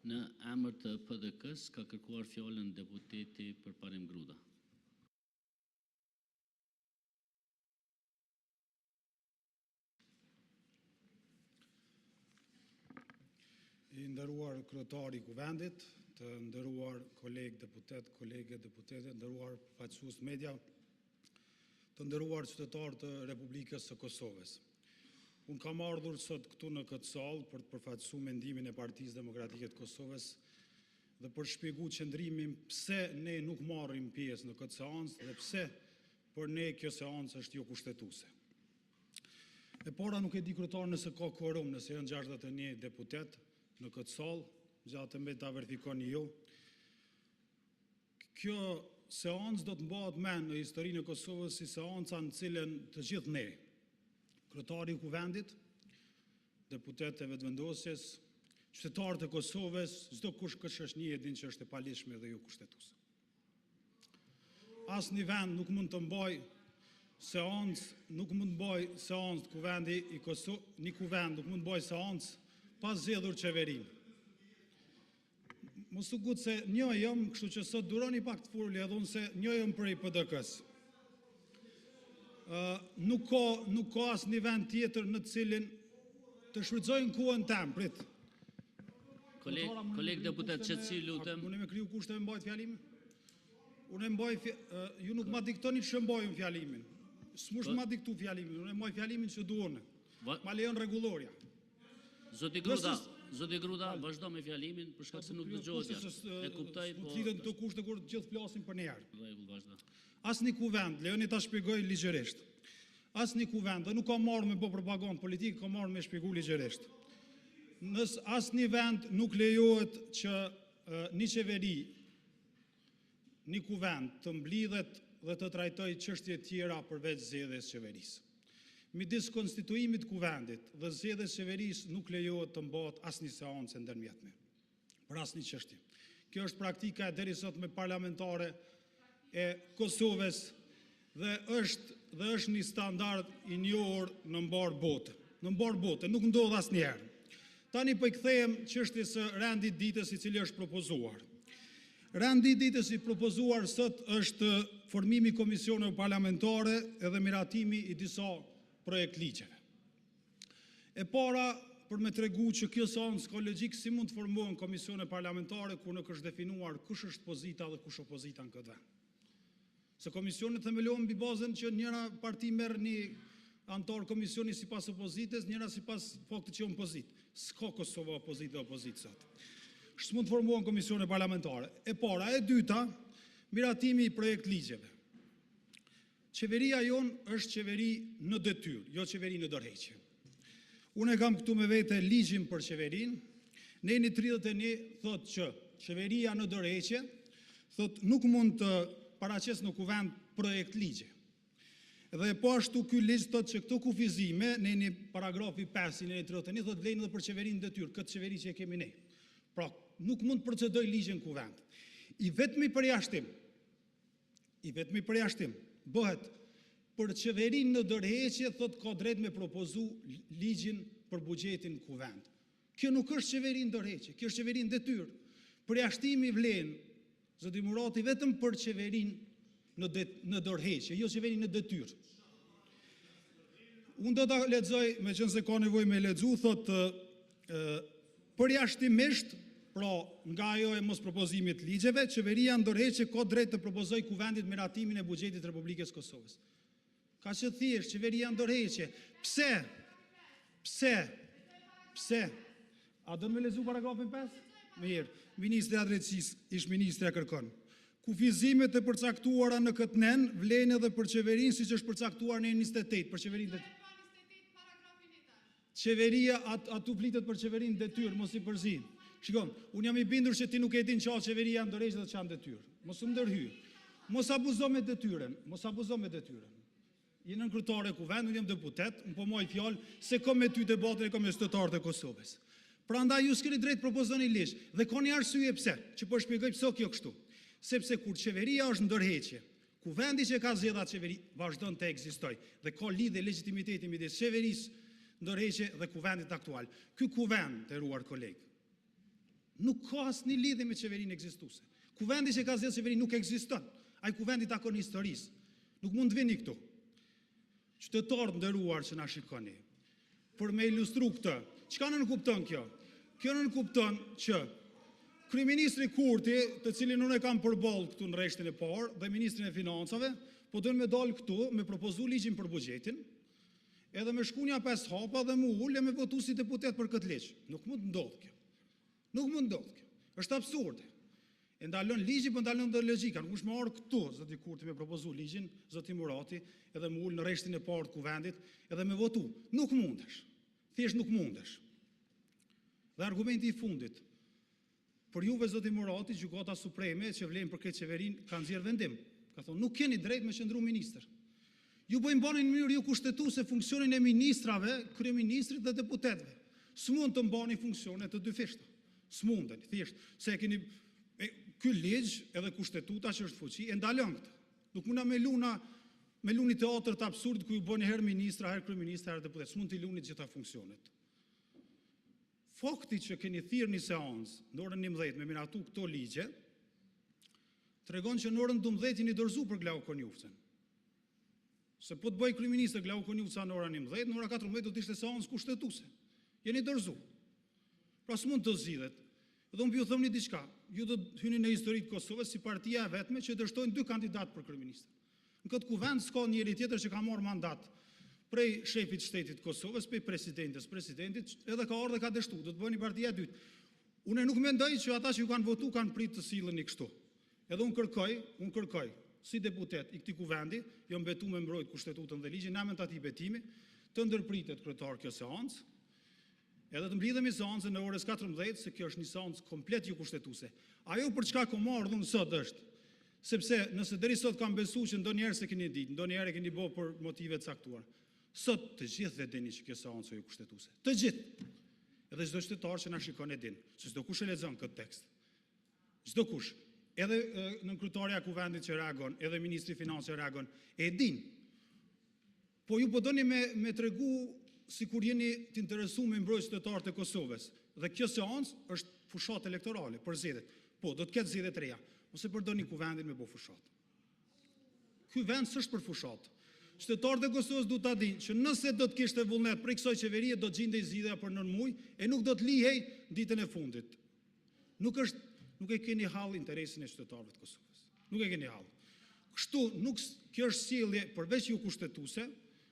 Në emër të PDK-së, e ka kërkuar fjalën deputeti Përparim Gruda. I nderuar kryetar i Kuvendit, Të nderuar kolegë deputetë, Kolege deputete, Të nderuar përfaqësues të mediave, Të nderuar qytetarë të Republikës së Kosovës, Unë kam ardhur sot këtu në këtë sallë për të përfaqësuar mendimin e Partisë Demokratike të Kosovës dhe për të shpjeguar qëndrimin pse ne nuk marrim pjesë në këtë seancë dhe pse për ne kjo seancë është jokushtetuese. E para, nuk e di, kryetar, nëse ka kuorum, nëse janë 61 deputetë në këtë sallë, megjithatë ta verifikoni ju. Kjo seancë do të mbahet mend në historinë e Kosovës si seanca në të cilën të gjithë ne, kryetari i Kuvendit, deputetët e Vetëvendosjes, qytetarët e Kosovës, çdokush në këtë shoqëri e di që është e paligjshme dhe jokushtetuese. Asnjë vend nuk mund të mbajë seancë, nuk mund të mbajë seancë Kuvendi i Kosovës, një Kuvend nuk mund të mbajë seancë pa zgjedhur Qeverinë. Mos u ngut, se një jam, kështu që sot duroni pak të flas edhe unë, se një jam prej PDK-së. Nuk ka, nuk ka asnjë vend tjetër në të cilin... Ta shfrytëzoj kohën time, prit! Kolegë deputetë, qetësi ju lutem! A mund të krijoj kushte ta mbaj fjalimin? Unë e mbaj, ju nuk ma diktoni qysh e mbaj unë fjalimin. S'mund të ma diktosh fjalimin, unë e mbaj fjalimin që dua unë. Ma lejon Rregullorja. Zoti Gruda, zoti Gruda, vazhdo me fjalimin për shkak se nuk dëgjohet. E kuptoj, po... S'mund të flitet në këto kushte kur të gjithë flasin përnjëherë. Në rregull, vazhdo! Asnjë Kuvend, lejoni ta shpjegoj ligjërisht. Asnjë Kuvend, dhe nuk kam ardhur të bëj propagandë politike, kam ardhur ta shpjegoj ligjërisht. Në asnjë vend nuk lejohet që një qeveri, një Kuvend të mblidhet dhe të trajtojë çështje të tjera përveç zgjedhjes së Qeverisë. Midis konstituimit të Kuvendit dhe zgjedhjes së Qeverisë nuk lejohet të mbahet asnjë seancë e ndërmjetme, për asnjë çështje. Kjo është praktika e derisotme parlamentare e Kosovës dhe është një standard i njohur në mbarë botën. Në mbarë botën, nuk ndodh asnjëherë. Tani po i kthehem çështjes së rendit të ditës, i cili është propozuar. Rendi i ditës i propozuar sot është formimi i komisioneve parlamentare dhe miratimi i disa projektligjeve. E para, për të treguar që kjo seancë s'ka logjikë, si mund të formohen komisione parlamentare kur nuk është definuar kush është pozita dhe kush opozita në këtë vend. Se komisionet themelohen mbi bazën që njëra parti merr një anëtar komisioni sipas opozitës, njëra sipas faktit që është në pozitë. S'ka Kosova opozitë dhe pozitë sot. S'mund të formohen komisione parlamentare, e para. E dyta, miratimi i projektligjeve. Qeveria jonë është qeveri në detyrë, jo qeveri në dorëheqje. Unë e kam këtu me vete Ligjin për Qeverinë. Neni 31 thotë që Qeveria në dorëheqje thotë nuk mund të paraqesë në Kuvend projektligje. Dhe, po ashtu ky ligj thotë që këto kufizime, neni paragrafi 5 i nenit 31, thotë vlejnë edhe për Qeverinë në detyrë, këtë Qeveri që e kemi ne. Pra, nuk mund të procedojë ligje në Kuvend. I vetmi përjashtim, i vetmi përjashtim bëhet për Qeverinë në dorëheqje, thotë ka të drejtë të propozojë Ligjin për buxhetin në Kuvend. Kjo nuk është qeveri në dorëheqje, kjo është qeveri në detyrë. Përjashtimi vlen, zoti Murati, vetëm për Qeverinë në dorëheqje, jo qeverinë në detyrë. Unë do ta lexoj, meqenëse ka nevojë ta lexojë, thotë: Përjashtimisht, pra nga ajo e mospropozimit të ligjeve, Qeveria në dorëheqje ka të drejtë t'i propozojë Kuvendit miratimin e buxhetit të Republikës së Kosovës. Kaq e thjeshtë, Qeveria në dorëheqje. Pse? Pse? Pse? A do ta lexoj paragrafin 5? Mirë, ministrja e Drejtësisë, ish-ministrja kërkon. Kufizimet e përcaktuara në këtë nen vlejnë edhe për Qeverinë, siç është përcaktuar në nenin 28 për Qeverinë. Qeveria, aty flitet për Qeverinë në detyrë, mos i përziej. Shiko, unë jam i bindur që ti nuk e di çka është Qeveria në dorëheqje dhe çka në detyrë. Mos më ndërhyj! Mos abuzo me detyrën! Mos abuzo me detyrën! Je nënkryetare e Kuvendit, unë jam deputet, unë po mbaj fjalë, s'e kam me ty debatin, e kam me qytetarët e Kosovës. Prandaj, ju s'keni të drejtë të propozoni ligj dhe ka një arsye pse, që po e shpjegoj pse është kjo kështu. Sepse, kur Qeveria është në dorëheqje, Kuvendi që e ka zgjedhur atë Qeveri vazhdon të ekzistojë dhe ka lidhje legjitimiteti midis Qeverisë në dorëheqje dhe Kuvendit aktual. Ky Kuvend, të nderuar kolegë. Nuk ka asnjë lidhje me qeverinë ekzistuese. Kuvendi që e ka zgjedhur Qeverinë nuk ekziston. Ai Kuvend i takon historisë. Nuk mund të vini këtu. Qytetarë të nderuar që na shikoni, Për ta ilustruar këtë, çka nënkupton kjo? Kjo nënkupton që kryeministri Kurti, të cilin unë e kam përballë këtu në rreshtin e parë dhe ministrin e Financave, po do të dalin këtu, të propozojnë Ligjin për buxhetin edhe të shkojnë nja pesë hapa dhe të ulen e të votojnë si deputetë për këtë ligj. Nuk mund të ndodhë kjo. Nuk mund të ndodhë kjo. Është absurde. E ndalon ligji, po e ndalon edhe logjika. Nuk mund të vishë këtu, zoti Kurti ta propozojë ligjin, zoti Murati, edhe të ulen në rreshtin e parë të Kuvendit edhe të votojnë. Nuk mundesh. Thjesht nuk mundesh. Dhe, argumenti i fundit, për juve zoti Murati, Gjykata Supreme që vlen për krejt Qeverinë, ka nxjerrë vendim. Ka thënë nuk keni të drejtë të qëndroni ministër. Ju po e mbani në mënyrë jokushtetuese funksionin e ministrave, kryeministrit dhe deputetëve. S'mund të mbani funksione të dyfishta. S'mundeni, thjesht. Se e keni, ky ligj edhe Kushtetuta që është në fuqi e ndalon këtë. Nuk mund të luajmë ne të luajmë një teatër të absurdit ku ju bëheni herë ministra, herë kryeministra, herë deputetë. S'mund t'i luani të gjitha funksionet. Fakti që keni thirrur një seancë në orën 11 që të miratohen këto ligje, tregon që në orën 12:00 jeni dorëzuar për Glauk Konjufcën. Se po të bëhej kryeministër Glauk Konjufca në orën 11:00, në orën 14:00 do të ishte seancë kushtetuese. Jeni dorëzuar. Pra, s'mund të zgjidhet. Dhe, unë po ju them një diçka: ju do të hyni në histori të Kosovës si partia e vetme që dështojnë dy kandidatë për kryeministër. Në këtë Kuvend s'ka njeri tjetër që ka marrë mandat prej shefit të shtetit të Kosovës, prej presidentes, presidentit, edhe ka ardhur e ka dështuar. Do të bëheni partia e dytë. Unë nuk mendoj që ata që ju kanë votuar kanë pritur të silleni kështu. Edhe unë kërkoj, unë kërkoj si deputet i këtij Kuvendi, jam betuar ta mbroj Kushtetutën dhe ligjin, në emër të atij betimi, të ndërpritet, kryetar, kjo seancë edhe të mblidhemi në seancën e orës 14:00, se kjo është një seancë komplet jokushtetuese. Ajo për çka kam ardhur unë sot është, sepse nëse deri sot kam besuar që ndonjëherë s'e keni ditur, ndonjëherë e keni bërë për motive të caktuara, sot të gjithë e dini që kjo seancë është jokushtetuese. Të gjithë! Edhe çdo qytetar që na shikon e di, se çdokush e lexon këtë tekst. Çdokush! Edhe nënkryetarja e Kuvendit që reagon, edhe ministri i Financave që reagon, e dinë. Po ju po doni të tregoni sikur jeni të interesuar t'i mbroni qytetarët e Kosovës dhe kjo seancë është fushatë elektorale për zgjedhjet. Po, do të ketë zgjedhje të reja. Mos e përdorni Kuvendin të bëni fushatë. Ky vend s'është për fushatë. Qytetarët e Kosovës duhet ta dinë që nëse do të kishte vullnet prej kësaj Qeverie, do të gjendej zgjidhja për nëntë muaj, e nuk do të lihej në ditën e fundit. Nuk është, nuk e keni hall interesin e qytetarëve të Kosovës. Nuk e keni hall. Kështu nuk, kjo është sjellje përveç jokushtetuese,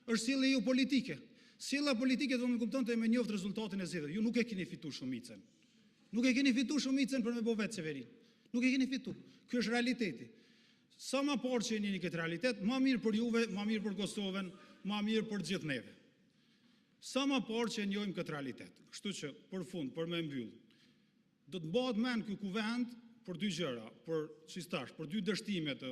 është sjellje jopolitike. Sjellja politike do të nënkuptonte ta njihni rezultatin e zgjedhjeve. Ju nuk e keni fituar shumicën. Nuk e keni fituar shumicën për ta bërë vetë Qeverinë. Nuk e keni fituar. Ky është realiteti. Sa më parë që e njihni këtë realitet, më mirë për juve, më mirë për Kosovën, më mirë për të gjithë neve. Sa më parë që e njohim këtë realitet. Kështu që, për fund, për ta mbyllur, do të mbahet mend ky Kuvend për dy gjëra: për, siç thashë, për dy dështime të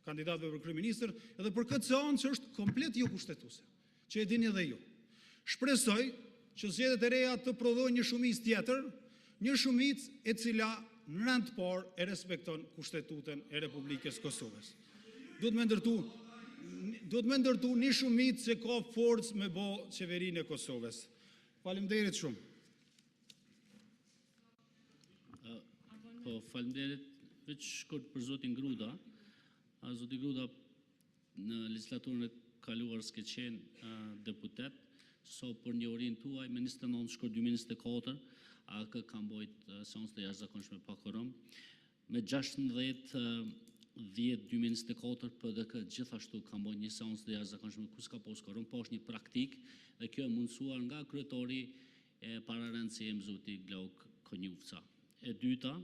kandidatëve për kryeministër dhe për këtë seancë që është komplet jokushtetuese, që e dini edhe ju. Shpresoj që zgjedhjet e reja të prodhojnë një shumicë tjetër, një shumicë e cila në rend të parë e respekton Kushtetutën e Republikës së Kosovës. Duhet duhet ndërtuar një shumicë që ka forcë ta bëjë Qeverinë e Kosovës. Faleminderit shumë! Po, faleminderit! Veç shkurt për zotin Gruda. Zoti Gruda, në legjislaturën e kaluar s'ke qenë deputet. Sa për njohurinë tuaj, më 29 shkurt 2024, AAK ka mbajtur seancë të jashtëzakonshme pa kuorum. Më 16. 10. 2024, PDK gjithashtu ka mbajtur një seancë të jashtëzakonshme ku s'ka pasur kuorum. Po është një praktikë dhe kjo e mundësuar nga kryetari pararendës im, zoti Glauk Konjufca. E dyta,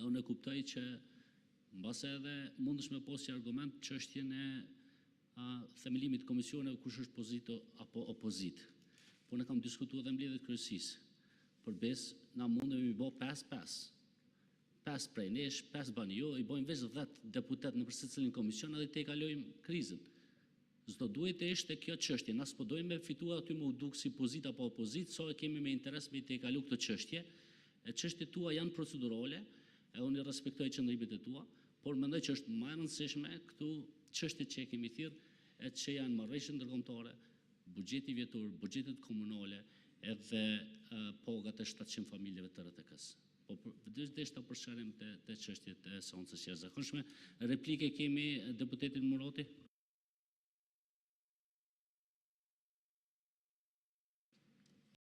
unë e kuptoj që mbase edhe mund të kesh si argument çështjen e themelimit të komisioneve, kush është pozitë apo opozitë. Po unë kam diskutuar edhe në mbledhje të Kryesisë. Për besë, ne mund t'i bëjmë pesë-pesë. Pesë prej nesh, pesë bëni ju, i bëjmë veç dhjetë deputetë nëpër secilin komision edhe e tejkalojmë krizën. S'do të duhej të ishte kjo çështje. Ne s'po duam të fitojmë aty të dukemi si pozitë apo opozitë, sa e kemi me interes t'i tejkalojmë këto çështje. E çështjet tua janë procedurale, edhe unë i respektoj qëndrimet e tua, por mendoj që është më e rëndësishme këtu çështjet që i kemi thirrur e që janë marrëveshjet ndërkombëtare, buxheti vjetor, buxhetet komunale dhe pagat e 700 familjeve të RTK-së. Po. Desha për sqarim të çështjet e seancës së jashtëzakonshme. Replikë e kemi deputetin Murati.